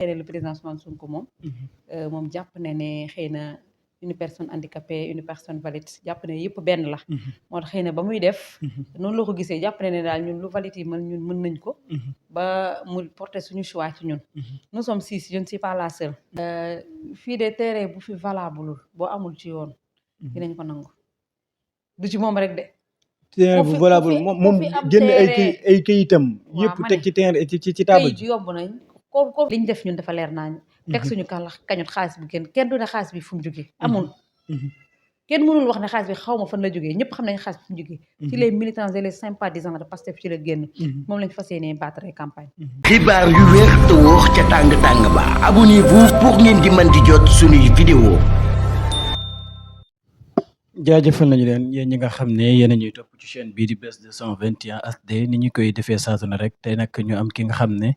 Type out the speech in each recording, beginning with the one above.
Le président Ousmane Sonko moom jàpp ne xëy na une personne handicapée une personne valide jàpp ne yëpp benn la. moo tax xëy na ba muy def. noonu la ko gisee jàpp ne daal ñun lu valide yi ñun mën nañ ko. ba mu porter suñu choix ci ñun. nous sommes 6 je ne suis pas la seule. fii de terrain bu fi valable boo amul ci yoon. dinañ ko nangu. du ci moom rek de. terrain bu valable moom génn ay kayitam. yëpp teg ci terrain ci table kayit yomb nañ. ko liñ def ñun dafa leer naa ñu. teg suñu kañut xaalis bi kenn du ne xaalis bi fu mu jógee amul. kenn mënul wax ne xaalis bi xaw ma fan la jógee ñëpp xam nañ xaalis bi fu mu jógee. ci les militants et les sympathisants de Pastef ci la génn. moom lañ fas yéenee battre campagne. xibaar yu wér te wóor ca tàng tàng ba abonnez-vous pour ngeen di mën di jot suñuy vidéo. jaajëfal nañu leen yéen ñi nga xam ne yéen a ñuy topp ci chaîne bii di Buzz 221 HD ni ñu koy defee saa su ne rek tey nag ñu am ki nga xam ne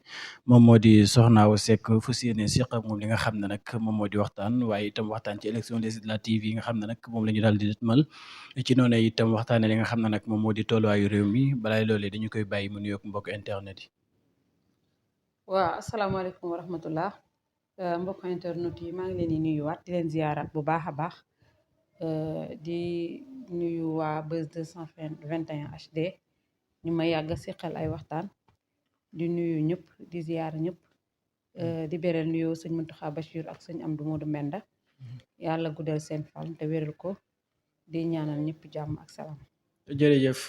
moom moo di Soxna Awa Seck fu si yéene seq ak moom li nga xam ne nag moom moo di waxtaan waaye itam waxtaan ci élection législative yi nga xam ne nag moom la ñu daal di dëtmal ci noonu itam waxtaane li nga xam ne nag moom moo di tolluwaayu réew mi balaay loolee dañu koy bàyyi mu nuyoog mbokk internet yi. waaw asalaamaaleykum wa rahmatullah mbokk internet yi maa ngi leen di nuyuwaat di leen ziyaaraat bu baax a baax. di nuyu waa Buzz 221 HD ñu ma yàgg seqal ay waxtaan di nuyu ñëpp di ziyaar ñëpp di beral nuyoo sëñ Mountakha Bachir ak sëñ Amdou Modou Mbenda yàlla guddal seen fan te wéral ko di ñaanal ñëpp jàmm ak salaam. jërëjëf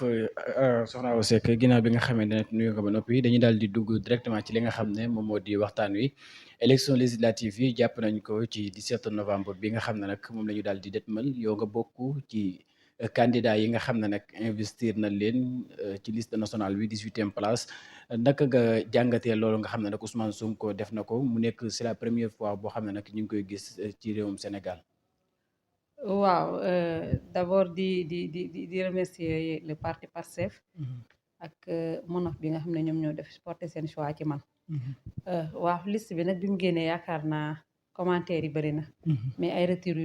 Soxna Awa Seck ginnaaw bi nga xamante ne nuyu nga ba noppi dañuy daal di dugg directement ci li nga xam ne moom moo di waxtaan wi élection législative yi jàpp nañ ko ci 17 novembre bi nga xam ne nag moom la ñu daal di dëtmal yow nga bokk ci candidat yi nga xam ne nag investir na leen ci liste nationale bi 18e place naka nga jàngatee loolu nga xam ne nag Ousmane Sonko def na ko mu nekk c'est la première fois boo xam ne nag ñu ngi koy gis ci réewum Sénégal. waaw d'abord di remercier le parti Pastef ak Monaf bi nga xam ne ñoom ñoo def porter seen choix ci man. waaw liste bi nag bi mu génnee yaakaar naa commentaire yi bëri na. mais ay retour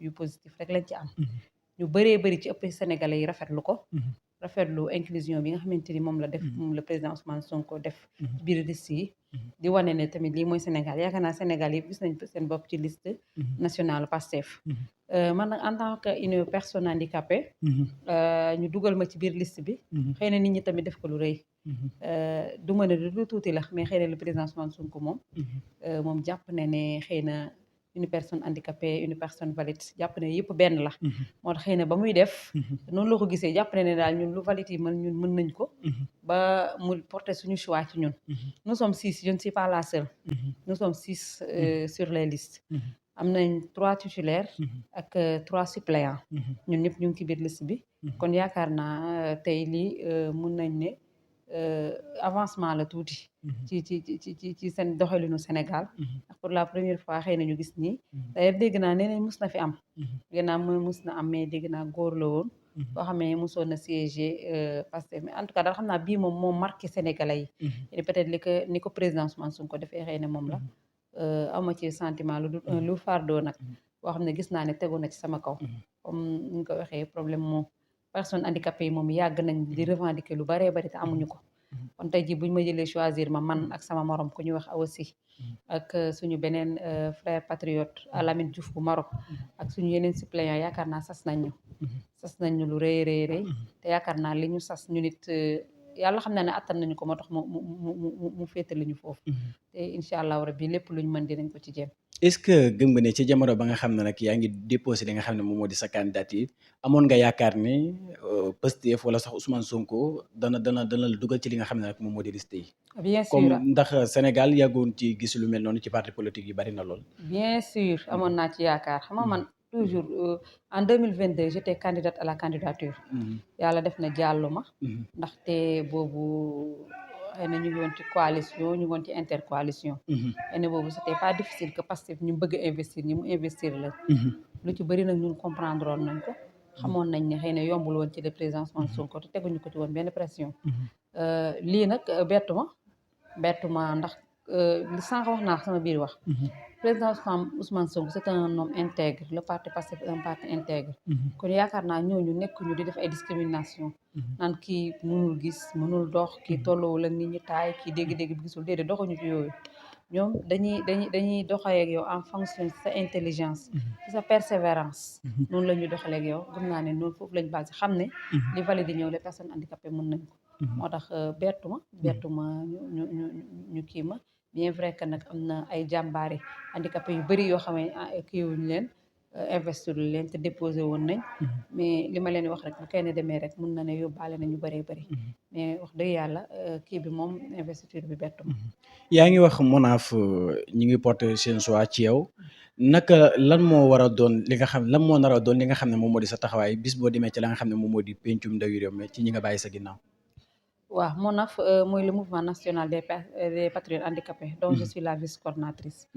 yu positif rek lañ ci am. ñu bëree bëri ci ëpp sénégalais yi rafetlu ko. rafetlu inclusion bi nga xamante ni moom la def moom le président Ousmane Sonko def. ci biir liste yi. di wane ne tamit lii mooy Sénégal yaakaar naa Sénégal yi gis nañ seen bopp ci liste nationale Pastef. man nag en tant que une personne handicapée. ñu dugal ma ci biir liste bi. xëy na nit ñi tamit def ko lu rëy. du ma ne lu tuuti la mais xëy na le président Ousmane Sonko moom jàpp ne xëy na une personne handicapée une personne valide jàpp ne yëpp benn la. moo tax xëy na ba muy def. noonu la ko gisee jàpp ne daal ñun lu valide yi ñun mën nañ ko. ba mu porter suñu choix ci ñun. nous sommes 6 je ne suis pas la seule. nous sommes 6 sur les listes. am nañ 3 titulaires. ak 3 suppléants. ñun ñëpp ñu ngi ci biir liste bi. kon yaakaar naa tey lii mun nañ ne avancement la tuuti. ci seen doxalinu Sénégal. pour la première fois xëy na ñu gis nii. d'ailleurs dégg naa nee nañ mus na fi am. dégg naa mus na am mais dégg naa góor la woon. boo xam ne mosoon na siéger Pastef mais en tout cas daal xam naa bii moom marqué sénégalais yi. et peut-être ni ko président Ousmane Sonko defee xëy na moom la. ama ci sentiment lu fardeau nag. boo xam ne gis naa ne tegu na ci sama kaw. comme ni ñu ko waxee problème moom personne handicapée yi moom yàgg nañ di revendiquer lu baree bari te amuñu ko. kon tey jii buñ ma jëlee choisir man ak sama morom ku ñuy wax Awa Sy ak suñu beneen frère patriote Lamine Diouf bu Maroc ak suñu yeneen suppléants yaakaar naa sas nañ ñu lu rëy te yaakaar naa li ñu sas ñu nit yàlla xam na ne attan nañu ko moo tax mu féetali ñu foofu. te incha allah rabbi lépp luñ mën dinañ ko ci jéem. est-ce que gëm nga ne ci jamono ba nga xam ne nag yaa ngi déposé li nga xam ne moom moo di sa candidature amoon nga yaakaar ne Pastef wala sax Ousmane Sonko dana la dugal ci li nga xam ne nag moom moo di liste yi. bien sûr comme ndax Sénégal yàggoon ci gis lu mel noonu ci parti politique yi bari na lool. bien sûr amoon naa ci yaakaar xam nga man toujours en 2022 j'étais candidate à la candidature. yàlla def na jàlluma. ndaxte boobu. xëy na ñu ngi woon ci coalition ñu ngi woon ci intercoalition. xëy na boobu c'était pas difficile que Pastef ñu bëgg a investir ñi mu investir la. lu ci bëri nag ñun comprendre woon nañ ko. xamoon nañ ne xëy na yombul woon ci le président Ousmane Sonko te teguñu ko ci woon benn pression. lii nag bettu ma ndax li sànq wax naa sama biir wax. président Ousmane Sonko c'est un homme intègre le parti Pastef est un parti intègre. kon yaakaar naa ñooñu nekkuñu di def ay discrimination. naan kii mënul gis mënul dox kii tolluwul ak nit ñi taay kii dégg-dégg bi gisul déedéet doxuñu ci yooyu. ñoom dañuy doxalee ak yow en fonction de sa intelligence ci sa persévérance noonu la ñuy doxalee ak yow gëm naa ne noonu foofu lañ basé xam ne li valide ñëw les personnes handicapées mën nañ ko moo tax bettuma ñu kii ma bien vrai que nag am na ay jàmbaari handicapé yu bëri yoo xam ne kiiwuñu leen investir leen te déposé woon nañ mais li ma leen wax rek bu kenn demee rek mun na ne yóbbaale na ñu bëree bëri mais wax dëgg yàlla kii bi moom investiture bi bettu ma yaa ngi wax MONAF ñi ngi porté seen choix ci yow naka lan moo war a doon li nga xam lan moo nar a doon li nga xam ne moom moo di sa taxawaay bis boo demee ci la nga xam ne moom moo di pencum ndawi réew mi ci ñi nga bàyyi sa ginnaaw. waaw MONAF mooy le mouvement national des patriotes handicapés dont je suis la vice-coordinatrice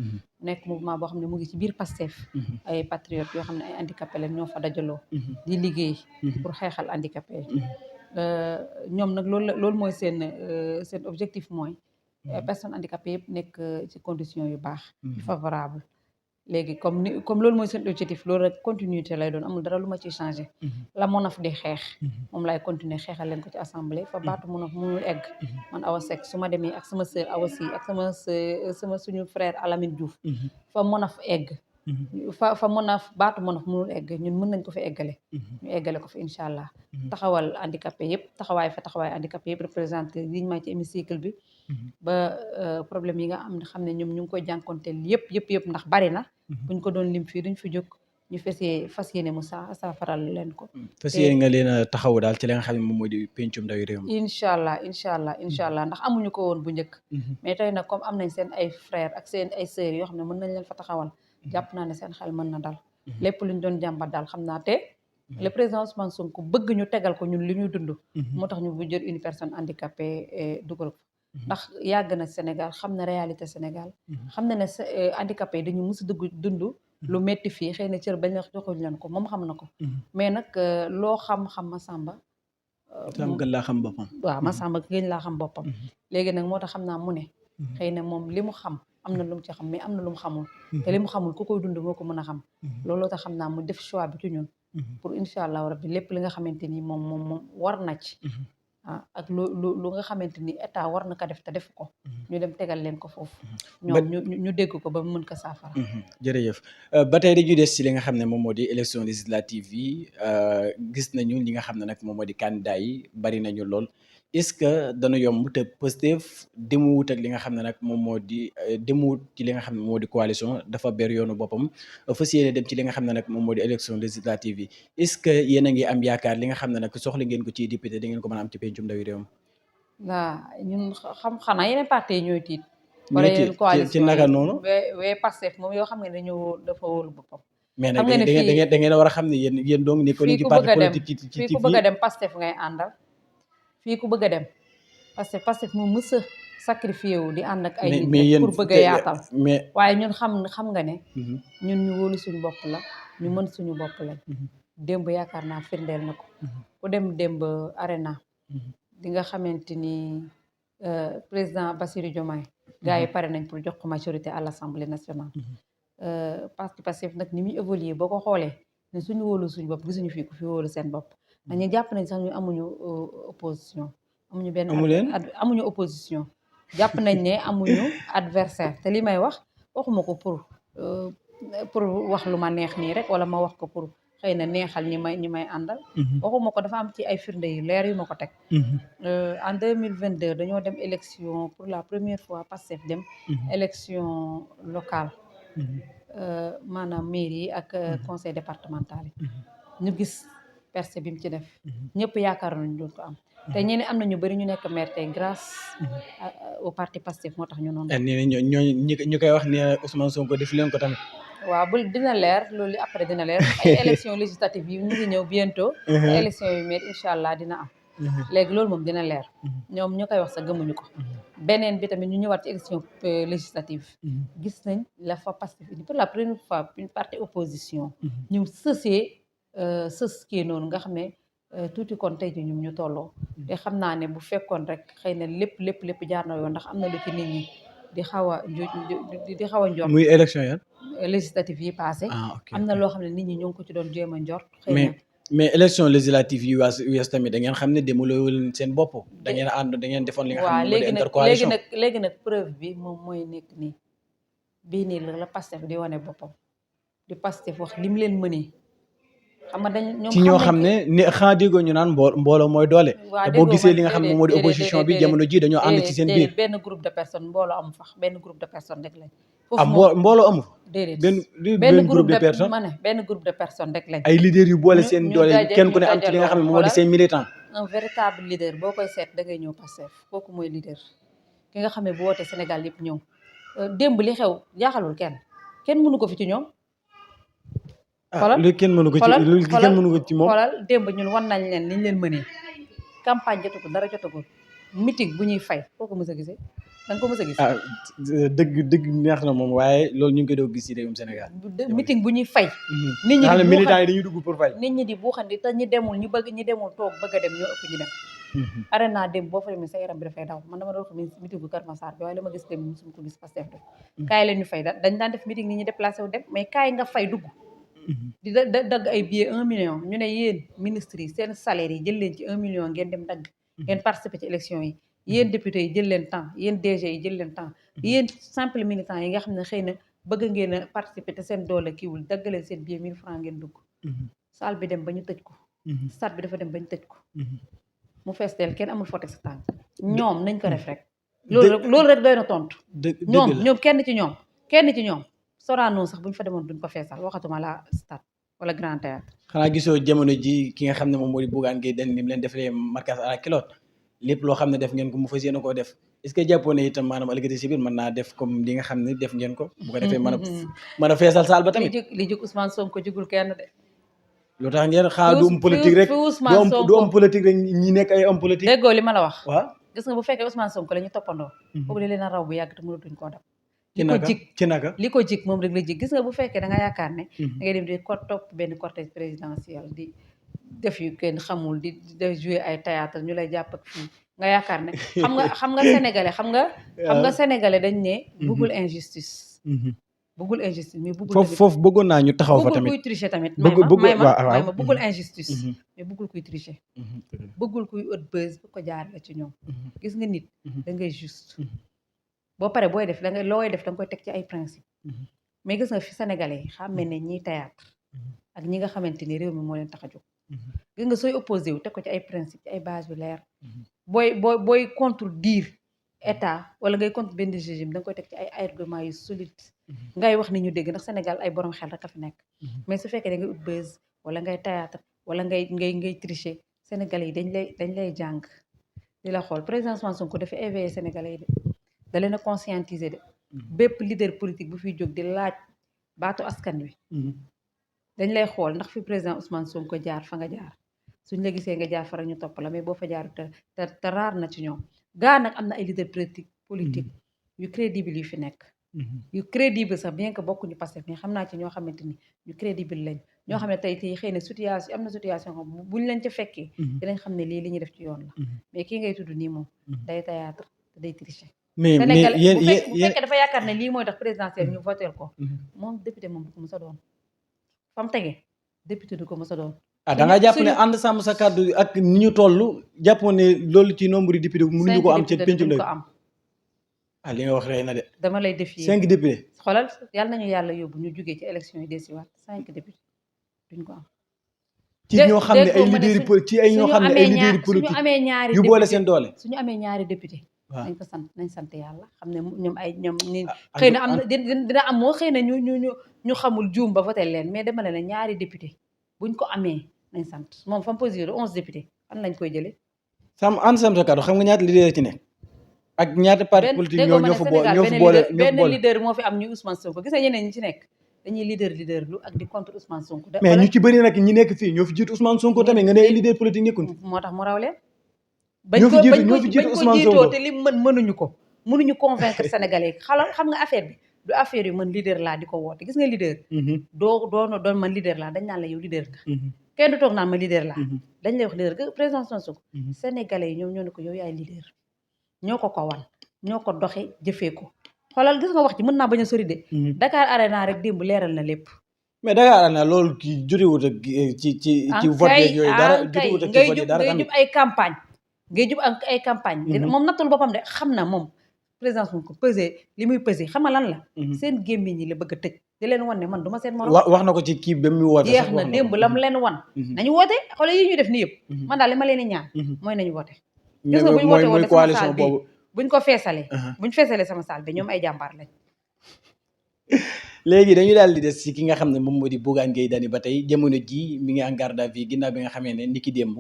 nekk mouvement boo xam ne mu ngi ci biir Pastef ay patriotes yoo xam ne ay handicapé leen ñoo fa dajaloo di liggéey pour xeexal handicapé yi ñoom nag loolu mooy seen objectif mooy personnes handicapées yëpp nekk ci conditions yu baax yu favorable léegi comme loolu mooy seen objectif loolu rek continuité lay doon amul dara lu ma ciy changé la MONAF di xeex moom laay continuer xeexal leen ko ci assemblée fa baatu MONAF mënul egg man Awa Seck su ma demee ak sama sœur Awa Sy ak sama suñu frère Alamine Diouf fa MONAF egg fa MONAF baatu MONAF mënul egg ñun mën nañ ko fi eggale ñu eggale ko fi incha allah taxawal handicapé yëpp taxawaay handicapé yëpp représenté dignement ci hémicycle bi ba problème yi nga xam ne ñoom ñu ngi koy jànkonteel yëpp ndax bari na buñ ko doon lim fii duñ fi jóg ñu fas yéene mu saafaral leen ko fas yéene nga leen a taxawu daal ci li nga xam ne moom moo di pencum ndawi réew mi incha allah ndax amuñu ko woon bu njëkk mais tey nag comme am nañ seen ay frères ak seen ay sœurs yoo xam ne mën nañ leen fa taxawal jàpp naa ne seen xel mën na dal lépp luñ doon jàmbat daal xam naa te le président Ousmane Sonko bëgg ñu tegal ko ñun li ñuy dund moo tax ñu bu jël une personne handicapée dugal ko ndax yàgg na Sénégal xam na réalité Sénégal xam na ne handicapé yi dañu mës a dund lu metti fii xëy na cër bañ la joxuñ leen ko moom xam na ko mais nag loo xam Massamba gën laa xam boppam waaw Massamba gën laa xam boppam léegi nag moo tax xam naa mu ne xëy na moom li mu xam am na lu mu ci xam mais am na lu mu xamul te li mu xamul ku koy dund moo ko mën a xam looloo tax xam naa mu def choix bi ci ñun pour incha allah rabbi lépp li nga xamante ni moom war na ci ak lu nga xamante ni état war na ko def te def ko ñu dem tegal leen ko foofu ñoom ñu dégg ko ba mu mën ko saafara jërëjëf ba tey dañuy des ci li nga xam ne moom moo di élection législative yi gis nañu li nga xam ne nag moom moo di candidat yi bari nañu lool est-ce que dana yomb te Pastef demuwut ak li nga xam ne nag moom moo di demuwut ci li nga xam ne moo di coalition dafa ber yoonu boppam fas yéene dem ci li nga xam ne nag moom moo di élection législative yi est-ce que yéen a ngi am yaakaar li nga xam ne nag soxla ngeen ko ci député da ngeen ko mën a am ci pencum ndawi réew mi waaw ñun xanaa yeneen parti yi ñooy tiit wala yeneen coalition ci naka noonu wee Pastef moom yoo xam ne dafa wóolu boppam mais nag da ngeen a war a xam ne yéen dong ne ko ci parti politique ci fii ku bëgg a dem Pastef ngay àndal fii ku bëgg a dem parce que Pastef moom mës a sacrifié wu di ànd ak ay nit pour bëgg a yaatal waaye ñun xam nga ne ñun ñu wóolu suñu bopp la ñu mën suñu bopp la démb yaakaar naa firndeel na ko ku dem démb arena di nga xamante ni président Bassirou Diomaye gars yi pare nañ pour jox ko majorité à l'Assemblée nationale parti Pastef nag ni muy évoluer boo ko xoolee ne suñu wóolu suñu bopp gisuñu fii ku fi wóolu seen bopp dañu jàpp nañ sax ñu amuñu opposition amuñu opposition jàpp nañ ne amuñu adversaire te li may waxuma ko pour wax lu ma neex nii rek wala ma wax ko pour xëy na neexal ñi may àndal waxuma ko dafa am ci ay firnde yu leer yu ma ko teg en 2022 dañoo dem élection pour la première fois Pastef dem élection locale maanaam mairie yi ak conseil départemental yi ñu gis percé bi mu ci def ñëpp yaakaar nañu doon ko am te ñeneen am na ñu bëri ñu nekk maire tey grâce au parti Pastef moo tax ñu noonu ñu koy wax ne Ousmane Sonko def leen ko tamit waaw dina leer loolu après dina leer ay élection législative yi ñu ngi ñëw bientôt élection yu maire incha allah dina am léegi loolu moom dina leer ñoom ñu koy wax sax gëmuñu ko beneen bi tamit ñu ñëwaat ci élection législative gis nañ la fa Pastef pour la première fois une partie opposition ñu sës kii noonu nga xam ne tuuti kon tey ji ñum ñu tolloo te xam naa ne bu fekkoon rek xëy na lépp jaar na yoon ndax am na lu ci nit ñi di xaw a njort muy élection yan législative yi passé am na loo xam ne nit ñi ñoo ngi ko ci doon jéem a njort xëy na mais élection législative yi wees tamit da ngeen xam ne demaloo leen seen bopp da ngeen ànd da ngeen defoon li nga xam ne moo di intercoalition léegi nag preuve bi moom mooy nekk nii bii nii la Pastef di wane boppam di Pastef wax li mu leen mënee xam nga dañ ñoom ci ñoo xam ne xanaa déggoo ñu naan mbooloo mooy doole te boo gisee li nga xam ne moo di opposition bi jamono ji dañoo ànd ci seen biir benn groupe de personnes mbooloo amu fa benn groupe de personnes rek lañ mbooloo amu fa déedéet benn groupe de personnes ma ne benn groupe de personnes rek lañ ay leaders yu boole seen doole kenn ku ne am ci li nga xam ne moo di seen militant un véritable leader boo koy seet da ngay ñëw Pastef kooku mooy leader ki nga xam ne bu wootee Sénégal yëpp ñëw démb li xew jaaxalul kenn mënu ko fi ci ñoom lu kenn mënu ko ci moom xoolal démb ñun wan nañ leen niñ leen mënee campagne jotagul dara jotagul meeting bu ñuy fay foo ko mës a gisee da nga ko mës a gis dëgg neex na moom waaye loolu ñu ngi koy doog gis ci réewum Sénégal meeting bu ñuy fay nit ñi di militants yi dañuy dugg pour fay nit ñi di buuxandi te ñi demul toog bëgg a dem ñoo ëpp ñu dem arena démb boo fa demee sa yaram bi dafay daw man dama doon ko meeting bu Kër Massar bi waaye la ma gis démb musuma ko gis Pastef def kaay leen ñu fay dañ daan def meeting nit ñi déplacé wu dem mais kaay nga fay dugg di dagg ay billets 1 million ñu ne yéen ministres yi seen salaire yi jël leen ci 1 million ngeen dem dagg ngeen participer ci élection yi yéen députés yi jël leen temps yéen DG yi jël leen temps yéen simple militants yi nga xam ne xëy na bëgg ngeen a participer te seen doole kiiwul dagg leen seen billet 1000 francs ngeen dugg salle bi dem ba ñu tëj ko stade bi dafa dem ba ñu tëj ko mu fees del kenn amul foto sa tànk ñoom nañ ko def rek loolu rek doy na tontu ñoom kenn ci ñoom Sorano sax bu ñu fa demoon duñ ko feesal waxatuma la stade wala Grand Théâtre xanaa gisoo jamono ji ki nga xam ne moom moo di Bougane Gueye Dany ni mu leen defalee marquage à la culotte lépp loo xam ne def ngeen ko mu fas yéene koo def est-ce que jàppoo ne itam maanaam ëllëg si biir mën naa def comme li nga xam ne def ngeen ko bu ko defee mën a feesal saal ba tamit li jóg Ousmane Sonko jugul kenn de lu tax ngeen xaar du am politique rek du am politique rek ñi nekk ay am politique déggoo li ma la wax waaw gis nga bu fekkee Ousmane Sonko la ñu toppandoo boobu li leen a raw bu yàgg te mënatuñ koo dab ci naka li ko jig moom rek la jig gis nga bu fekkee da nga yaakaar ne da ngay dem di ko topp benn cortège présidentiel di def yu kenn xamul di jouer ay théâtre ñu lay jàpp ak fii nga yaakaar ne xam nga sénégalais dañ ne bëggul injustice mais bëggul foofu bëggoon naa ñu taxaw fa tamit bëggul kuy tricher tamit may ma bëggul injustice mais bëggul kuy tricher bëggul kuy haute buzz bu ko jaar la ci ñoom gis nga nit da ngay juste boo pare booy def looy def da nga koy teg ci ay principe mais gis nga fi sénégalais yi xàmmee ne ñiy théâtre ak ñi nga xamante ni réew mi moo leen tax a jóg gis nga sooy opposé wu teg ko ci ay principe ci ay base yu leer booy contredire état wala ngay contre benn régime da nga koy teg ci ay argument yu solide ngay wax ni ñu dégg ndax Sénégal ay borom xel rek a fi nekk mais su fekkee da ngay ut buzz wala ngay théâtre wala ngay tricher sénégalais yi dañ lay jàng di la xool président Ousmane Sonko dafa éveillé sénégalais yi de da leen a conscientiser de bépp leader politique bu fiy jóg di laaj baatu askan wi dañ lay xool ndax fi président Ousmane Sonko jaar fa nga jaar suñ la gisee nga jaar fa rek ñu topp la mais boo fa jaaru te raar na ci ñoom gaa nag am na ay leader politique yu crédible yu fi nekk yu crédible sax bien que bokkuñu Pastef mais xam naa ci ñoo xamante ni ñu crédible lañ ñoo xam ne tey xëy na situation am na situation xam buñ leen ca fekkee dinañ xam ne lii li ñuy def ci yoon la mais kii ngay tudd nii moom day théâtre te day tricher mais yéen bu fekkee dafa yaakaar ne lii mooy tax présidentiel ñu voteel ko moom député moom du ko mës a doon fa mu tege député du ko mës a doon da ngaa jàpp ne ànd sàmm sa kàddu ak ni ñu toll jàppoon ne loolu ci nombre de député mënuñu ko am ci pencu la am li nga wax rey na de dama lay défier 5 députés xoolal yàlla nañu yàlla yóbbu ñu jógee ci élection yi desiwaat 5 députés duñ ko am ci ñoo xam ne ay leaders politique yu boole seen doole suñu amee ñaari député nañ sant yàlla xam ne ñoom ni xëy na am na dina am moo xëy na ñu xamul juum ba voté leen mais dama ne ñaari député buñ ko amee nañ sant moom fa mu posé 11 députés fan lañ koy jëlee ànd sàmm sa kàddu xam nga ñaata leader ci nekk ak ñaata parti politique ñoo fa boole benn leader moo fi am ñu Ousmane Sonko gis nga ñeneen ñi ci nekk dañuy leader lu ak di contre Ousmane Sonko mais ñu ci bëri nag ñi nekk fii ñoo fi jiitu Ousmane Sonko tamit nga ne ay leader politique nekkul moo tax mu raw leen ñoo fi jiitu Ousmane Sonko te li mënuñu convaincre sénégalais xam nga affaire bi du affaire yu man leader laa di ko woote gis nga leader doon man leader laa dañ naan la yow leader nga kenn du toog naan ma leader laa dañ lay wax leader nga président Sonko sénégalais yi ñoom ñoo ne ko yow yaay leader ñoo ko wan ñoo ko doxe jëfee ko xoolal gis nga wax ci mën naa bañ a sori de Dakar Arena rek démb leeral na lépp mais Dakar na loolu kii juriwut ak ci vote yeeg yooyu dara juriwut ak ci vote yi dara ngay jub ay campagne ngay jub ak ay campagne moom nattul boppam de xam na moom président Sonko pesé li muy pesé xam nga lan la seen gémmiñ ñi la bëgg a tëj di leen wan ne man du ma seen morom wax na ko ci kii ba muy woote jeex na démb lam leen wan nañu woote xoolal yi ñu def ni yëpp man daal li ma leen di ñaan mooy nañu woote gis nga buñu woote woon sama saal bi buñ ko feesalee buñ feesalee sama saal bi ñoom ay jàmbaar lañ léegi dañu daal di des ci ki nga xam ne moom moo di Bougane Gueye Dany ba tey jamono ji mi ngi en garde à vue ginnaaw bi nga xamee ne niki démb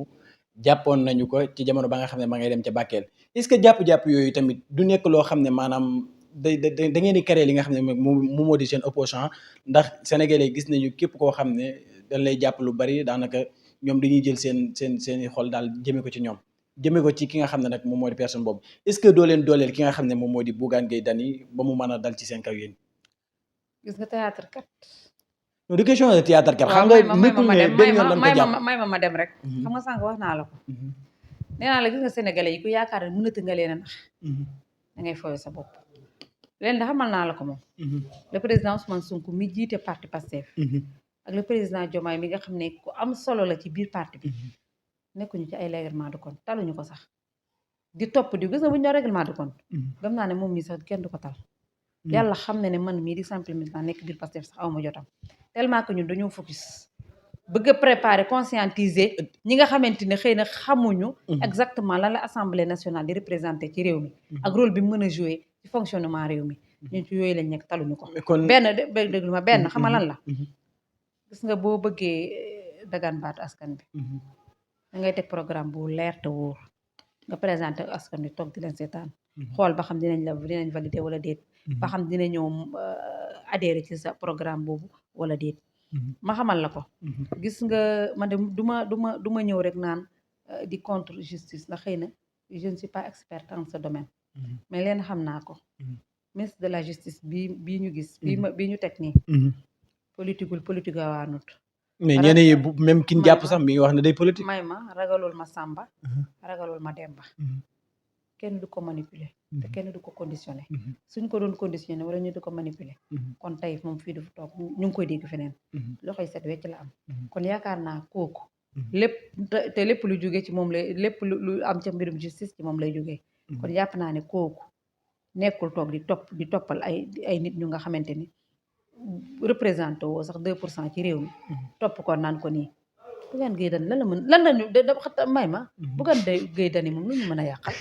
jàppoon nañu ko ci jamono ba nga xam ne ma ngay dem ca Bakel est-ce que jàpp-jàpp yooyu tamit du nekk loo xam ne maanaam da ngeen di créer li nga xam ne moom moo di seen opposant ndax sénégalais gis nañu képp koo xam ne dañ lay jàpp lu bari daanaka ñoom dañuy jël seen xol daal jëmee ko ci ñoom jëmee ko ci ki nga xam ne nag moom moo di personne boobu est-ce que doo leen dooleel ki nga xam ne moom moo di Bougane Gueye Dany ba mu mën a dal ci seen kaw yéen gis nga théâtre kat non du question de théâtre kat xam nga nekkul ne benn yoon lañ ko jàpp may ma dem rek xam nga sànq wax naa la ko nee naa la gis nga sénégalais yi ku yaakaar ne mënati nga leen a nax da ngay fooy sa bopp leen da xamal naa la ko moom le président Ousmane Sonko mi jiite parti Pastef ak le président Diomaye mi nga xam ne ku am solo la ci biir parti bi nekkuñu ci ay règlement de compte taluñu ko sax di topp di gis nga bu ñu doon règlement de compte gëm naa ne moom mii sax kenn du ko tal yàlla xam ne ne man mii di simple militant nekk biir Pastef sax awma jotam tellement que ñun dañoo focus bëgg a préparer conscientiser ñi nga xamante ne xëy na xamuñu exactement lan la assemblée nationale di représenter ci réew mi ak rôle bi mu mën a jouer ci fonctionnement réew mi ñun ci yooyu lañ nekk taluñu ko benn déglu ma benn xam nga lan la gis nga boo bëggee dagaan baatu askan bi da ngay teg programme bu leer te wóor nga présenter askan bi toog di leen seetaan xool ba xam dinañ valider wala déet ba xam dina ñëw adhéré ci sa programme boobu wala déet ma xamal la ko gis nga man de du ma ñëw rek naan di contre justice ndax xëy na je ne suis pas experte en ce domaine mais leen xam naa ko ministre de la justice bii ñu gis bii ñu teg nii politique waanut mais ñeneen yi même kin jàpp sax mi ngi wax ne day politique may ma ragalul ma Samba ragalul ma Demba kenn du ko manipuler te kenn du ko conditionner suñ ko doon conditionner wala ñu di ko manipuler kon tey moom fii du toog ñu ngi koy dégg feneen loxoy set wecc la am kon yaakaar naa kooku lépp te lépp lu jógee ci moom lay lépp lu am ca mbirum justice ci moom lay jógee kon jàpp naa ne kooku nekkul toog di toppal ay nit ñu nga xamante ni représenté woo sax 2% ci réew mi topp ko naan ko nii Bougane Gueye Dany lan lañu xata may ma Bougane Gueye Dany moom lu ñu mën a yàqal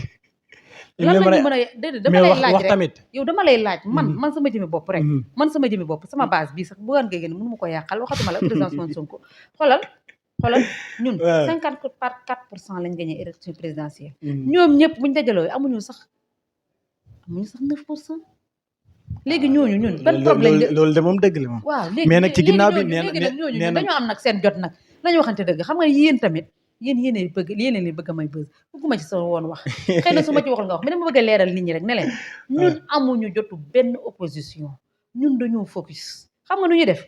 lan lañu mën a déedéet dama lay laaj rek yow dama lay laaj man sama jëmi bopp rek man sama jëmi bopp sama base bii sax Bougane Gueye Dany mënu ma ko yàqal waxatuma la président Ousmane Sonko xoolal ñun 54% lañ gagné élection présidentielle ñoom ñëpp buñ dajaloo amuñu sax 9%. léegi ñooñu ñun ban problème loolu de moom dëgg la moom waaw léegi mais nag ci ginnaaw bi léegi nag ñooñu dañoo am nag seen jot nag nañu waxante dëgg xam nga yéen tamit yéen li bëgg a may bës bëgguma ci soo woon wax xëy na su ma ci waxul nga wax mais dama bëgg a leeral nit ñi rek ne leen ñun amuñu jotu benn opposition ñun dañoo focus xam nga nu ñuy def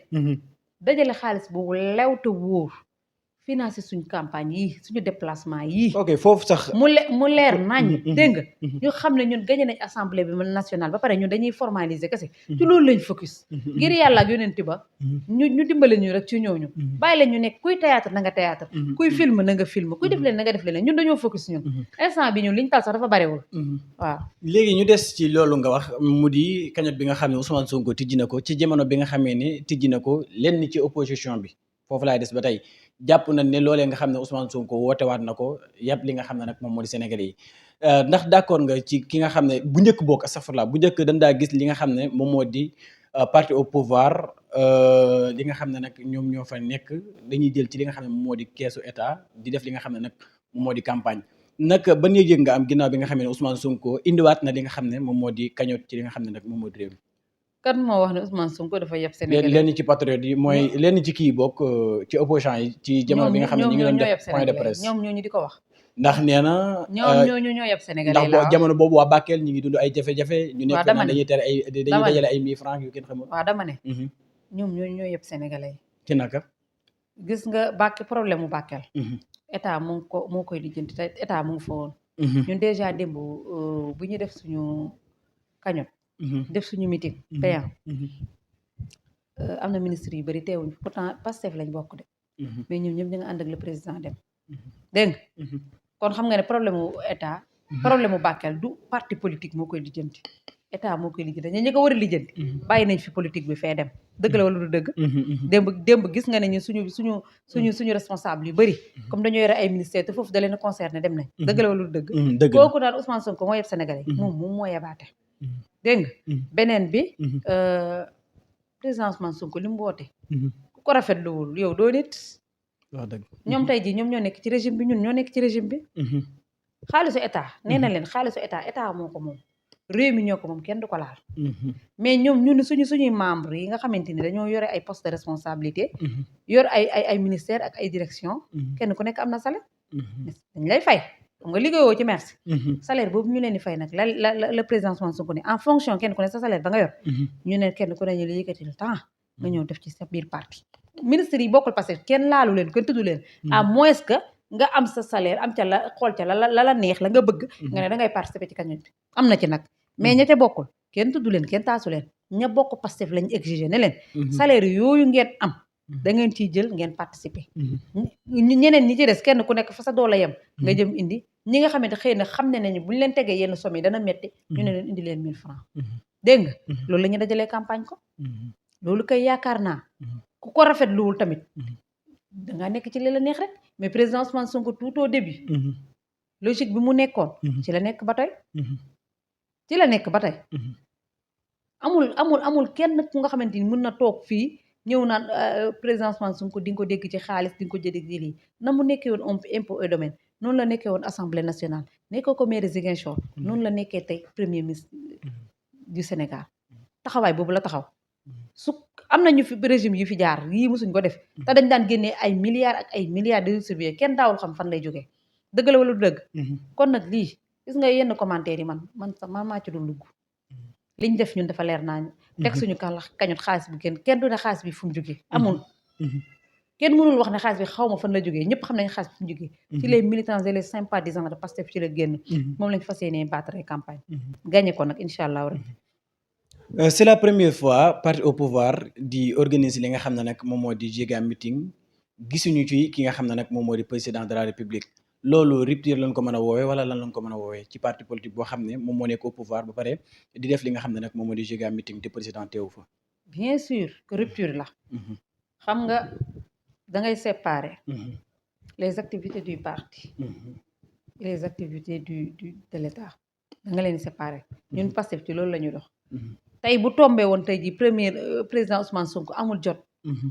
dajale xaalis boobu lew te wóor financé suñu campagne yi suñu déplacement yi ok foofu sax mu leer nañ dégg nga ñu xam ne ñun gagné nañ assemblée bi nationale ba pare ñun dañuy formaliser kese ci loolu lañ focus ngir yàlla ak yonent ba ñu dimbale ñu rek ci ñooñu bàyyi leen ñu nekk kuy théâtre na nga théâtre kuy film na nga film kuy def leen na nga def leen ñun dañoo focus ñun instant bi ñun liñ tal sax dafa barewul waaw léegi ñu des ci loolu nga wax mu di cagnotte bi nga xam ne Ousmane Sonko tijji na ko ci jamono bi nga xamee ne tijji na ko lenn ci opposition bi foofu laay des ba tey jàpp nañ ne loolee nga xam ne Ousmane Sonko wootewaat na ko yàpp li nga xam ne nag moom moo di Sénégalais yi ndax d'accord nga ci ki nga xam ne bu njëkk bokk astafurlah bu njëkk dañ daa gis li nga xam ne moom moo di parti au pouvoir li nga xam ne nag ñoom ñoo fa nekk dañuy jël ci li nga xam ne moom moo di keesu état di def li nga xam ne nag moom moo di campagne nag ban yëg nga am ginnaaw bi nga xam ne Ousmane Sonko indiwaat na li nga xam ne moom moo di cagnotte ci li nga xam ne nag moom moo di réew mi kan moo wax ne Ousmane Sonko dafa yeb Sénégal lenn ci patriote yi mooy lenn ci kii bokk ci opposition yi ci jamono bi nga xam ne ñu ngi doon def point de presse ñoom ñooñu di ko wax ndax nee na ñoom ñoo yeb Sénégal ndax jamono boobu waa Bakel ñu ngi dund ay jafe-jafe ñu nekk naan dañuy tere dañuy dajale ay 1000 francs yu kenn xamul waaw dama ne ñoom ñoo yeb Sénégalais ci naka gis nga Bakel problème mu Bakel état moo koy lijjanti te état mu ngi fa woon ñun déjà démb bu ñu def suñu cagnotte def suñu meeting payant am na ministre yu bëri teewuñ pourtant Pastef lañ bokk de mais ñoom ñëpp ñu nga ànd ak le président dem dégg nga kon xam nga ne problème mu état problème mu Bakel du parti politique moo koy lijjanti état moo koy lijjanti ñi ko war a lijjanti bàyyi nañ fi politique bi fee dem dëgg la wala du dëgg démb gis nga ne ñu suñu responsable yu bëri comme dañoo yore ay ministère te foofu da leen a concerné dem nañ dëgg la wala du dëgg kooku naan Ousmane Sonko moo yeb Sénégalais moom moo yebaate dégg nga beneen bi président Ousmane Sonko li mu woote ku ko rafetluwul yow doo nit wax dëgg ñoom tey jii ñoom ñoo nekk ci régime bi ñun ñoo nekk ci régime bi xaalisu état nee na leen xaalisu état moo ko moom réew mi ñoo ko moom kenn du ko laal mais ñoom ñun suñuy membre yi nga xamante ni dañoo yore ay poste de responsabilité yor ay ministère ak ay direction kenn ku nekk am na salaire dañ lay fay xam nga liggéeyoo ci merci salaire boobu ñu leen di fay nag la président Ousmane Sonko ne en fonction kenn ku ne sa salaire ba nga yor ñu ne kenn ku ne ñu la yëkkatil temps nga ñëw def ci sa biir parti ministre yi bokkul parce que kenn laalu leen kenn tuddu leen à moins que nga am sa salaire am ca la xool ca la neex la nga bëgg nga ne da ngay participer ci cagnotte bi am na ci nag mais ña ca bokkul kenn tuddu leen kenn taasu leen ña bokk Pastef lañu exiger ne leen salaire yooyu ngeen am da ngeen ciy jël ngeen participer ñeneen ñi ci des kenn ku nekk fa sa doole yem nga jëm indi ñi nga xamante xëy na xam ne nañu bu ñu leen tegee yenn somme yi dana metti ñu ne leen indi leen 1000 francs dégg nga loolu la ñu dajalee campagne ko loolu kay yaakaar naa ku ko rafetluwul tamit dangaa nekk ci li la neex rek mais président Ousmane Sonko tout au début logique bi mu nekkoon ci la nekk ba tey amul kenn ku nga xamante ni mën na toog fii ñëw naan président Ousmane Sonko di nga ko dégg ci xaalis di nga ko dégg ci lii na mu nekkee woon impôt et domaine noonu la nekkee woon assemblée nationale nekkoo ko maire Ziguinchor noonu la nekkee tey premier ministre du Sénégal taxawaay boobu la taxaw su am na ñu fi régime yu fi jaar yii mosuñ ko def te dañ daan génnee ay milliards ak ay milliards de distribué kenn daawul xam fan lay jógee dëgg la wala du dëgg kon nag lii gis nga yenn commentaire yi man maa ci dul dugg liñ def ñun dafa leer naa teg suñu kañot xaalis bi kenn du ne xaalis bi fu mu jógee amul kenn mënul wax ne xaalis bi xaw ma fan la jógee ñëpp xam nañ xaalis bi fu mu jógee ci les militants et les sympathisants de Pastef ci la génn moom lañ fas yéenee battre campagne gagné ko nag incha allah rabbi c'est la première fois parti au pouvoir di organiser li nga xam ne nag moom moo di giga meeting gisuñu ci ki nga xam ne nag moom moo di président de la république loolu rupture lañ ko mën a woowee wala lan lañ ko mën a woowee ci parti politique boo xam ne moom moo nekk au pouvoir ba pare di def li nga xam ne nag moom moo di giga meeting te président teewu fa. bien sûr que rupture la. xam nga da ngay séparer. les activités du parti. et les activités de l'État da nga leen séparer. ñun Pastef ci loolu la ñuy dox. tey bu tombé woon tey ji président Ousmane Sonko amul jot.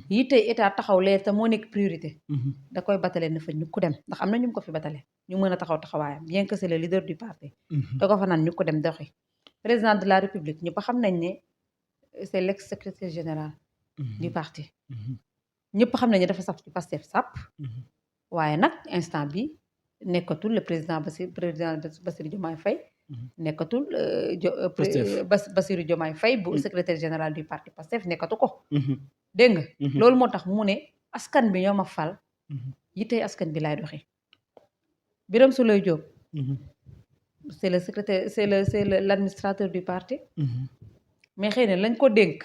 yi tey état taxaw leer te moo nekk priorité. da koy batale na fa ñu ko dem ndax am na ñu ko fi batale ñu mën a taxaw taxawaayam bien que c'est le leader du parti. da ko fa naan ñu ko dem doxi président de la république ñëpp xam nañ ne c'est l'ex-secrétaire général. du parti. ñëpp xam nañ ne dafa saf ci Pastef sàpp. waaye nag instant bi nekkatul le président Bassirou Diomaye Faye. nekkatul Bassirou Diomaye Faye bu secrétaire général du parti Pastef nekkatu ko. dégg nga loolu moo tax mu ne askan bi ñoo ma fal. yittee askan bi laay doxee. Birame Souleye Diop. c'est le secrétaire c'est l'administrateur du parti. mais xëy na lañ ko dénk.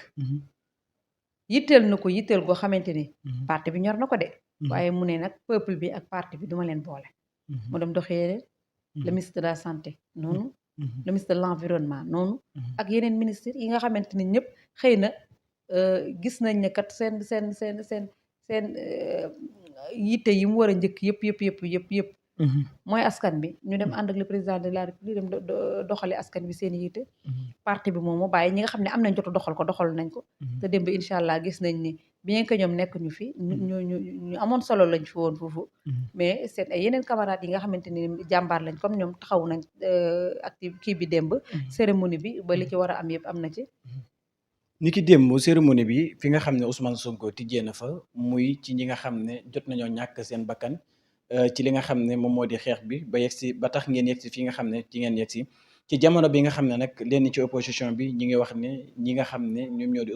yitteel na ko yitteel goo xamante ni. parti bi ñor na ko de. waaye mu ne nag peuple bi ak parti bi duma leen boole. mu dem doxee leen. le ministre de la santé noonu. le ministre de l'environnement noonu. ak yeneen ministres yi nga xamante ni ñëpp xëy na gis nañ ne kat seen yitte yi mu war a njëkk yëpp. mooy askan bi ñu dem ànd ak le président de la république dem doxale askan bi seen yitte. parti bi moom moo bàyyi ñi nga xam ne am nañ jotu doxal nañ ko. te démb incha allah gis nañ ni bien que ñoom nekk ñu fi. ñu amoon solo lañ fi woon foofu. mais seen ay yeneen camarades yi nga xamante ni jàmbaar lañ comme ñoom taxaw nañ kii bi démb. cérémonie bi ba li ci war a am yëpp am na ci. ni ki démb cérémonie bi fi nga xam ne Ousmane Sonko tijjee na fa muy ci ñi nga xam ne jot nañoo ñàkk seen bakkan. ci li nga xam ne moom moo di xeex bi ba yegsi ba tax ngeen yegsi fi nga xam ne ci ngeen yegsi ci jamono bi nga xam ne nag leen ci opposition bi ñi ngi wax ne ñi nga xam ne ñoom ñoo di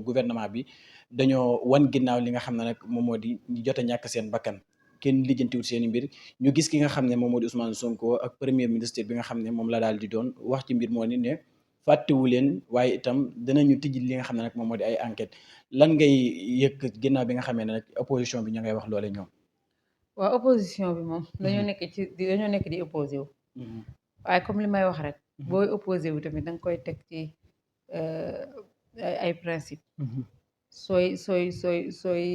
gouvernement bi dañoo wan ginnaaw li nga xam ne nag moom moo di ñu jot a ñàkk seen bakkan kenn lijjantiwul seen i mbir ñu gis ki nga xam ne moom moo di Ousmane Sonko ak premier ministre bi nga xam ne moom la daal di doon wax ci mbir moo ni ne fàttewu leen waaye itam dinañu tijji li nga xam ne nag moom moo di ay enquête lan ngay yëkk ginnaaw bi nga xamee ne nag opposition bi ñu ngay wax loole ñoom. waaw opposition bi moom dañoo nekk di opposé wu waaye comme li may wax rek booy opposé wu tamit da nga koy teg ci ay principe sooy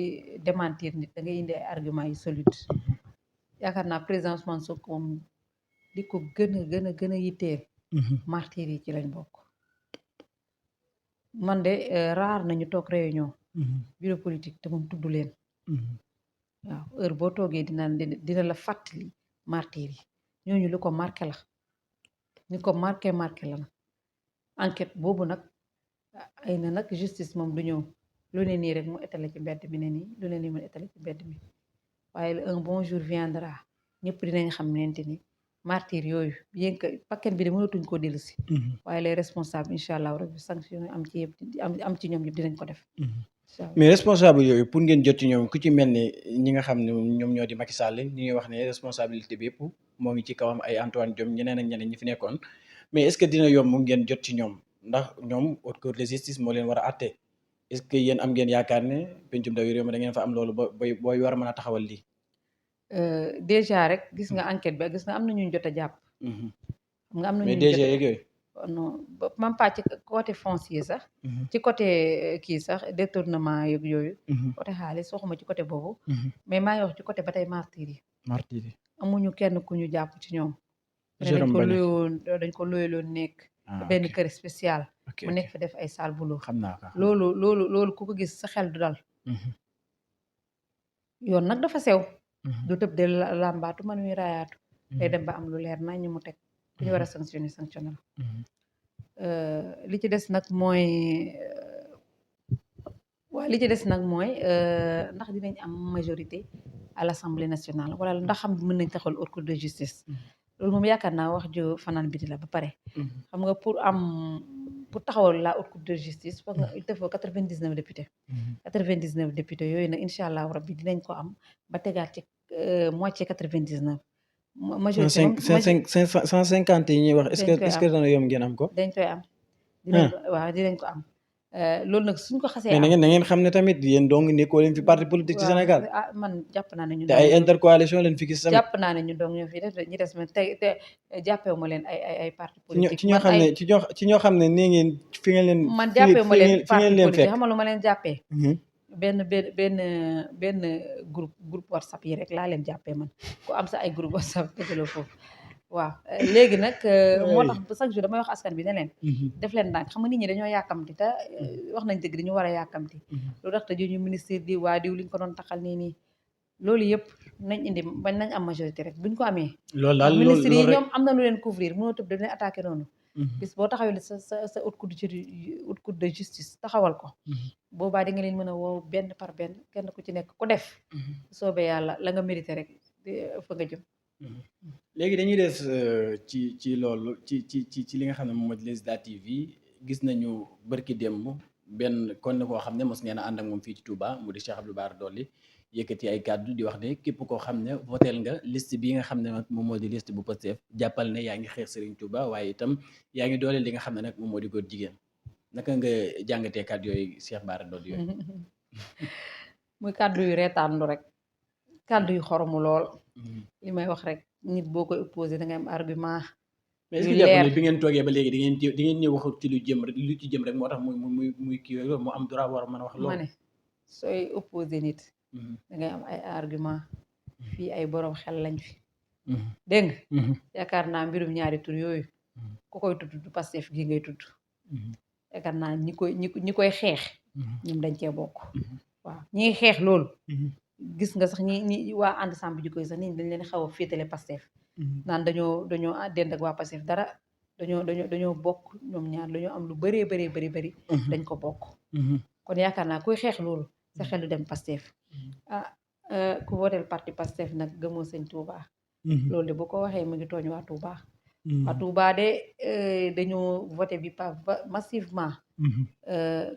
démentir nit da ngay indi ay arguments yu solide yaakaar naa président Ousmane Sonko moom li ko gën a yitteel martyr yi ci lañ bokk man de rare nañu toog réunion bureau politique te moom tudd leen waaw heure boo toogee dina la fàttali martyr yi ñooñu lu ko marqué la ni ko marqué la na enquête boobu nag ay na nag justice moom du ñëw lu ne nii rek mu étalé ci mbedd mi ne nii lu ne nii mu étalé ci mbedd mi waaye un bon jour viendra ñëpp dinañ xam nente ni martyr yooyu bien que paquet bi de mënatuñ koo dellu si waaye les responsables incha allah rabbi sanction am ci yëpp am ci ñoom yëpp dinañ ko def mais responsable yooyu pour ngeen jot ci ñoom ku ci mel ni ñi nga xam ne ñoom ñoo di Macky Sall ñi ngi wax ne responsabilité bi yëpp moo ngi ci kawam ay Antoine Diome ñeneen ak ñeneen ñi fi nekkoon mais est-ce que dina yomb ngeen jot ci ñoom ndax ñoom haute cour de justice moo leen war a àtte est-ce que yéen am ngeen yaakaar ne pencum ndawi réew mi da ngeen fa am loolu booy war a mën a taxawal lii. déjà rek gis nga enquête bi gis nga am na ñu jot a jàpp. xam nga am na ñu mais DG yeeg yooyu. non même pas ci côté foncier sax. ci côté kii sax détournement yeeg yooyu. côté xaalis waxuma ci côté boobu. mais maa ngi wax ci côté ba tey martyr yi. amuñu kenn ku ñu jàpp ci ñoom. dañ ko luyeloon nekk. benn kër spécial. mu nekk fa def ay sale boulot. xam naa ko loolu ku ko gis sa xel du dal. yoon nag dafa sew. du tëb de làmbaatu man muy raayaatu. day dem ba am lu leer nañ ñu mu teg. ku ñu war a sanctionné li ci des nag mooy li ci des nag mooy ndax dinañ am majorité à l'Assemblée nationale wala ndax xam mën nañ taxawal haute cour de justice. loolu moom yaakaar naa wax ju fanaan biti la ba pare. xam nga pour taxawal la haute cour de justice foog nga il te faut 99 députés. 99 députés yooyu nag incha allah rabbi dinañ ko am ba tegaat ci moitié 99. majorité moom 150 yi ñuy wax est-ce que dana yomb ngeen am ko. dañ koy am. dinañ ko am. loolu nag suñ ko xasee am mais na ngeen xam ne tamit yéen dong nekkoo leen fi parti politique ci Sénégal. man jàpp naa ne ñun. te ay intercoalition leen fi gis tamit. jàpp naa ne ñun dong ñoo fi def ñi des ma te jàppewu ma leen ay parti politique. ci ñoo xam ne nee ngeen fi ngeen leen. man jàppewu ma leen parti politique xam nga lu ma leen jàppee. benn groupe WhatsApp yi rek laa leen jàppee man ku am sa ay groupe WhatsApp dëggaloo foofu. waaw léegi nag moo tax chaque jour damay wax askan bi ne leen def leen ndànk xam nga nit ñi dañoo yàkkamti te wax nañ dëgg dañu war a yàkkamti lu tax te ñu ministre di waa diw liñ ko doon taxal nii loolu yëpp nañ indi bañ nañ am majorité rek buñ ko amee loolu daal ministre yi ñoom am na lu leen couvrir mënoo tëb da leen attaqué noonu bis boo taxawee sa haute cour de justice taxawal ko boobaa di nga leen mën a woo benn par benn kenn ku ci nekk ku def soobee yàlla la nga mérité rek fa nga jëm léegi dañuy des ci loolu ci li nga xam ne moom mooy législative yi gis nañu bërki démb benn kon koo xam ne mos ngeen a ànd ak moom fii ci Touba mu di Cheikh Abdou Bara Dolly yëkkati ay kàddu di wax ne képp koo xam ne votel nga liste bi nga xam ne nag moom moo di liste bu Pastef jàppal ne yaa ngi xeex Serigne Touba waaye itam yaa ngi dooleel li nga xam ne nag moom moo di góor jigéen naka nga jàngatee kàddu yooyu Cheikh Bara Dolly yooyu. muy kàddu yu reetaanlu rek kàddu yu xoromu lool. li may wax rek nit boo koy opposé da ngay am argument. mais est-ce que jàpp ne bi ngeen toogee ba léegi di ngeen ñëw wax ci lu jëm rek moo tax muy kii yooyu mu am droit war a mën a wax loolu. ma ne sooy opposé nit. da ngay am ay argument fii ay borom xel lañ fi. dégg nga. yaakaar naa mbirum ñaari tur yooyu. ku koy tudd du Pastef gi ngay tudd. yaakaar naa ñi koy xeex. ñoom dañ cee bokk. waaw ñi ngi xeex loolu. gis nga sax ñi waa ànd sàmm jikko yi sax nit ñi dañ leen xaw a féetale Pastef. naan dañoo dend ak waa Pastef dara dañoo bokk ñoom ñaar dañoo am lu bëree bëri dañ ko bokk. kon yaakaar naa kuy xeex loolu sa xel du dem Pastef. ku votel parti Pastef nag gëmoo sëñ Touba. loolu de bu ko waxee mu ngi tooñ waa Touba. waa Touba de dañoo voté bi massivement.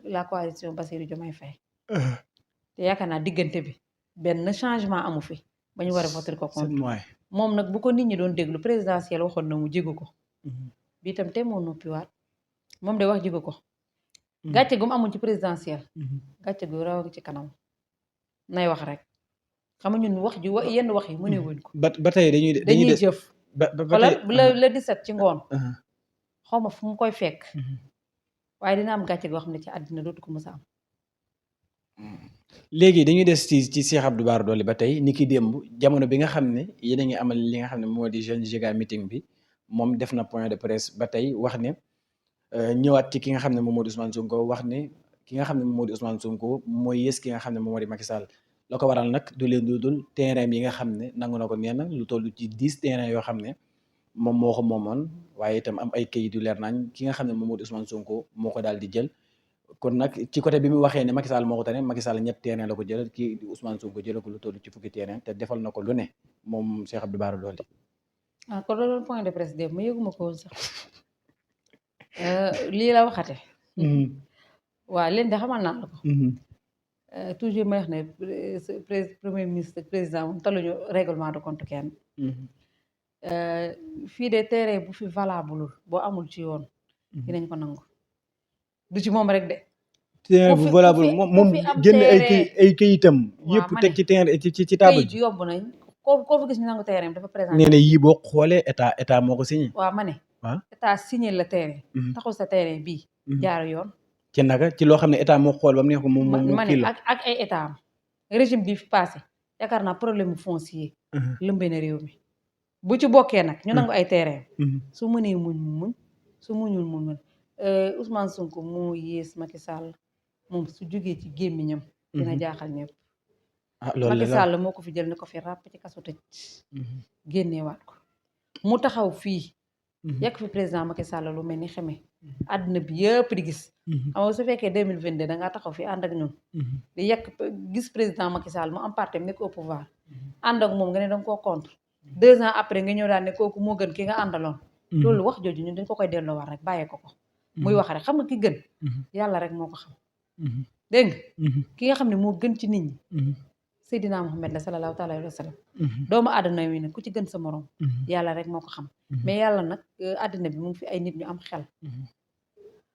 la coalition Bassirou Diomaye Faye. te yaakaar naa diggante bi benn changement amu fi ba ñu war a voter ko contre moom nag bu ko nit ñi doon déglu présidentiel waxoon na mu jégu ko bi itam te moo noppiwaat moom de wax jigu ko gàcce gu mu amoon ci présidentielle gàcce gu raw ci kanam nay wax rek xam nga ñun wax ji yenn wax yi mënee wuñ ko ba tey dañuy jëf ba xoolal tey le 17 ci ngoon xaw ma fu mu koy fekk waaye dina am gàcce goo xam ne ci àddina dootu ko mës a am léegi dañuy des ci Cheikh Abdou Bara Dolly ba tey ni ki démb jamono bi nga xam ne yéen a ngi amal li nga xam ne moo di Jeune Giga meeting bi moom def na point de presse ba tey wax ne ñëwaat ci ki nga xam ne moom moo di Ousmane Sonko wax ne ki nga xam ne moom moo di Ousmane Sonko mooy yées ki nga xam ne moom moo di Macky Sall la ko waral nag du leen dul terrain yi nga xam ne nangu na ko nee na lu toll ci 10 terrain yoo xam ne moom moo ko moomoon waaye itam am ay kayit yu leer nañ ki nga xam ne moom moo di Ousmane Sonko moo ko daal di jël kon nag ci côté bi mu waxee ne Macky Sall moo ko tane Macky Sall ñett terrain la ko jël kii Ousmane Sonko jëlee ko lu toll ci fukki terrain te defal na ko lu ne moom Cheikh Abdou Bara Dolly. ah kon loolu point de presse démb ma yëguma ko woon sax lii la waxate waaw leen de xamal naa la ko toujours may wax ne premier ministre président moom taluñu règlement de compte kenn fii de terrain bu fi valable boo amul ci yoon dinañ ko nangu du ci moom rek de terrain bu valable moom génn ay kayitam yëpp teg ci terrain ci table kayit yomb nañ koo fi gis ñu nangu terrain dafa présenté nee na yii boo xoolee état moo ko signé waaw ma ne état signé la terrain taxul sa terrain bii jaar yoon ci naka ci loo xam ne état moo xool ba mu neex ko moom ma ne ak ay état am régime bi fi passé yaakaar naa problème bu foncier lëmbee na réew mi bu ci bokkee nag ñu nangu ay terrain su mënee muñ su muñul muñ Ousmane Sonko moo yées Macky Sall moom su jógee ci gémmiñam dina jaaxal ñëpp Macky Sall moo ko fi jël ne ko fi ràpp ci kaso tëj génneewaat ko mu taxaw fii yàq fi président Macky Sall lu mel ni xeme àdduna bi yëpp di gis xam nga su fekkee 2022 dangaa taxaw fii ànd ak ñun di yàq gis président Macky Sall mu am parti nekk au pouvoir ànd ak moom nga ne danga koo contre 2 ans après nga ñëw daal ne kooku moo gën ki nga àndaloon loolu wax jooju ñun dañ ko koy delloowaat rek bàyyee ko muy wax rek xam nga ki gën yàlla rek moo ko xam dégg nga ki nga xam ne moo gën ci nit ñi Seydina Muhammad la sallallahu taala alayhi wa sallam doomu àdduna yi nag ku ci gën sa morom yàlla rek moo ko xam mais yàlla nag àddina bi mu ngi fi ay nit ñu am xel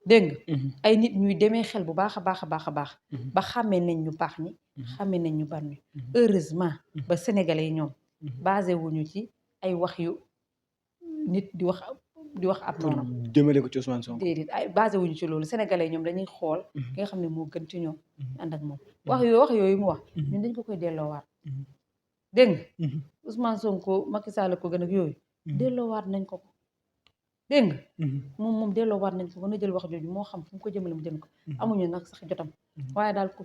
dégg nga ay nit ñuy demee xel bu baax a baax a baax a baax ba xàmmee nañ ñu baax ñi xàmmee nañ ñu ban ñi heureusement ba sénégalais yi ñoom basé wuñu ci ay wax yu nit di wax ab noonu jëmale ko ci Ousmane Sonko déedéet ay basé wuñu ci loolu sénégalais ñoom dañuy xool ki nga xam ne moo gën ci ñoom ànd ak moom wax yooyu mu wax ñun dañ ko koy delloowaat dégg nga Ousmane Sonko Macky Sall ko gën ak yooyu delloowaat nañ ko dégg nga moom delloowaat nañ ko na jël wax jooju moo xam fu mu ko jëmale mu jëm ko amuñu nag sax jotam waaye daal ku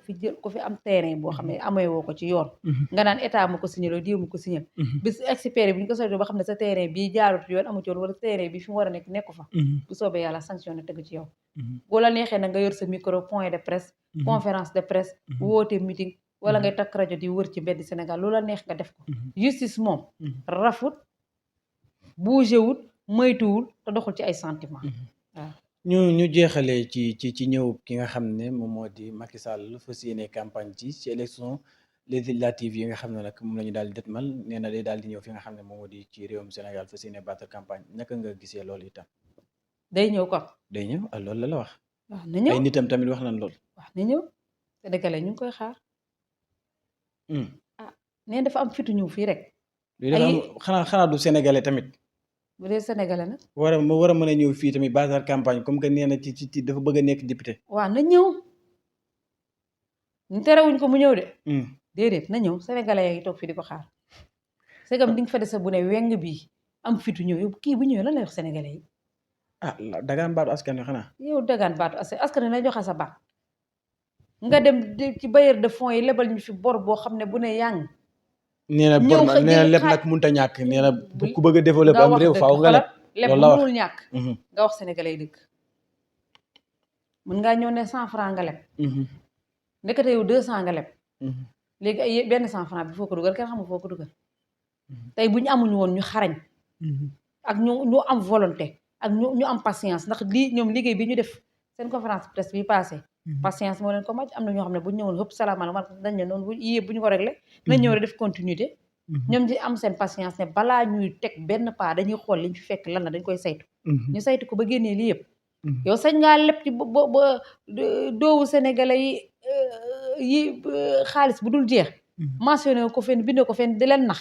fi am terrain boo xam ne amee woo ko ci yoon nga naan état ma ko signé loolu diw ma ko signé bis expert bi ñu ko soto ba xam ne sa terrain bi jaarut yoon amu ci yoon wala terrain bi fi mu war a nekku fa bu soobee yàlla sanction na tegu ci yow boo la neexee nag nga yor sa micro point de presse conférence de presse woote meeting wala ngay takk rajo di wër ci mbedd Sénégal loola neex nga def ko justice moom rafut bougé wut moytuwul te doxul ci ay sentiment waaw ñu jeexalee ci ñëw ki nga xam ne moom moo di Macky Sall fas yéene campagne ci élection législative yi nga xam ne nag moom la ñu daal di dëtmal nee na day daal di ñëw fi nga xam ne moom moo di ci réewum Sénégal fas yéene battre campagne naka nga gisee loolu itam day ñëw ko day ñëw loolu la wax waaw na ñëw ay nitam tamit wax nañ loolu waaw na ñëw Sénégalais ñu ngi koy xaar nee dafa am fitu ñëw fii rek xanaa du Sénégalais tamit bu dee Sénégalais nag war a mën a ñëw fii tamit battre campagne comme que nee na ci dafa bëgg a nekk député waaw na ñëw ñu terewuñ ko mu ñëw de déedéet na ñëw Sénégalais yaa ngi toog fii di ko xaar segam di nga fa dese bu ne weng bii am fitu ñëw yow kii bu ñëwee lan lay wax Sénégalais yi dagaan baatu askan wi xanaa yow dagaan baatu askan wi lay joxe sa baat nga dem ci bailleur de fonds yi lebal ñu fi bor boo xam ne bu ne yaa nee na lépp nag mënut a ñàkk nee na ku bëgg a développer am réew faaw nga lépp mënul ñàkk nga wax sénégalais yi dëgg mën ngaa ñëw ne 100 francs nga leb ndekete yow 200 nga leb léegi ay benn 100 francs bi foo ko dugal kenn xamul foo ko dugal tey bu ñu amuñu woon ñu xarañ ak ñu am volonté ak ñu am patience ndax lii ñoom liggéey bi ñu def seen conférence presse bi passé patience moo leen ko màcc am na ñoo xam ne bu ñu ñëwoon hëpp salaamaaleykum dañ ne noonu bu ñu ko réglé nañ ñëw rek def continuité ñoom di am seen patience ne balaa ñuy teg benn pas dañuy xool liñ fi fekk lan la dañ koy saytu ñu saytu ko ba génnee lii yëpp yow sañ ngaa lépp ci ba doowu sénégalais yi xaalis bu dul jeex mentionné ko fenn bindee ko fenn di leen nax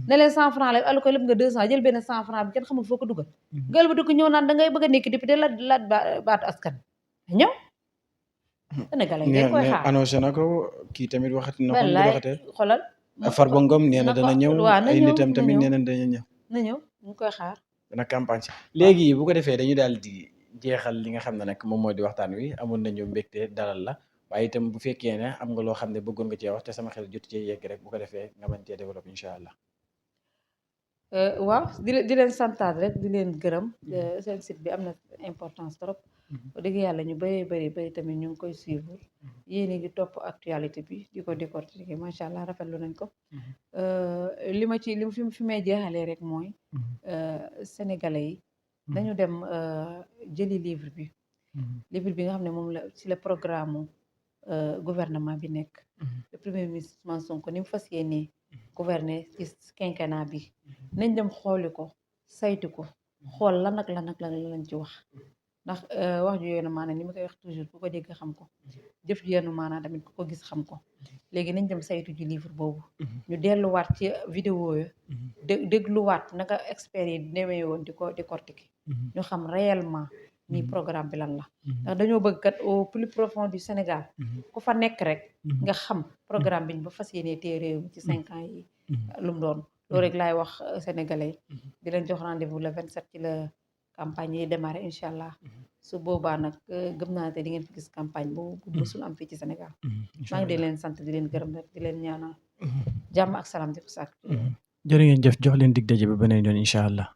ne leen 100 francs la alu ko lépp nga 200 jël benn 100 francs bi kenn xamul foo ko dugal gal ba di ko ñëw naan da ngay bëgg a nekk député laat baatu askan ñëw sénégalais ngay koy xaar annoncé na ko kii tamit waxati na ko wallaay waxatee xoolal Farba Ngom nee na dana ñëw waaw na ay ñëw nitam tamit na nee na dana ñëw ñëw ñu ngi koy xaar dana campagne si léegi bu ko defee dañu daal di jeexal li nga xam ne nag moom moo di waxtaan wi amoon nañu mbégte dalal la waaye itam bu fekkee ne am nga loo xam ne bëggoon nga cee wax te sama xel jot cee yegg rek bu ko defee nga mën cee développé incha allah. waaw di leen santaat rek di leen gërëm seen site bi am na importance trop dëgg yàlla ñu bëri tamit ñu ngi koy suivre yéen a ngi topp actualité bi di ko décortiquer macha allah rafetlu nañ ko li ma fi may jeexalee rek mooy sénégalais yi nañu dem jëli livre bi nga xam ne moom la ci le programme gouvernement bi nekk le premier ministre Ousmane Sonko ni mu fas yéenee gouverner ci quinquennat bi nañ dem xooli ko saytu ko xool lan ak lan lañ ci wax ndax wax ju yoonu maanaam ni ma koy wax toujours ku ko dégg xam ko jëf ju yoonu maanaam tamit ku ko gis xam ko léegi nañ dem saytu ji livre boobu ñu delluwaat ci vidéo yo dégluwaat naka experts yi newee woon di ko décortiquer ñu xam réellement ni programme bi lan la ndax dañoo bëgg kat au plus profond du Sénégal ku fa nekk rek nga xam programme biñ ba fas yéenee téye réew mi ci 5 ans yi lu mu doon loolu rek laay wax sénégalais di leen jox rendez-vous le 27 ci la campagne yi démarré incha allah su boobaa nag gëm naa te di ngeen fi gis campagne bu musul am fii ci Sénégal maa ngi di leen sant di leen gërëm rek di leen ñaanal jàmm ak salaam di ko sàkk jërë ngeen jëf jox leen dig daje ba beneen yoon incha allah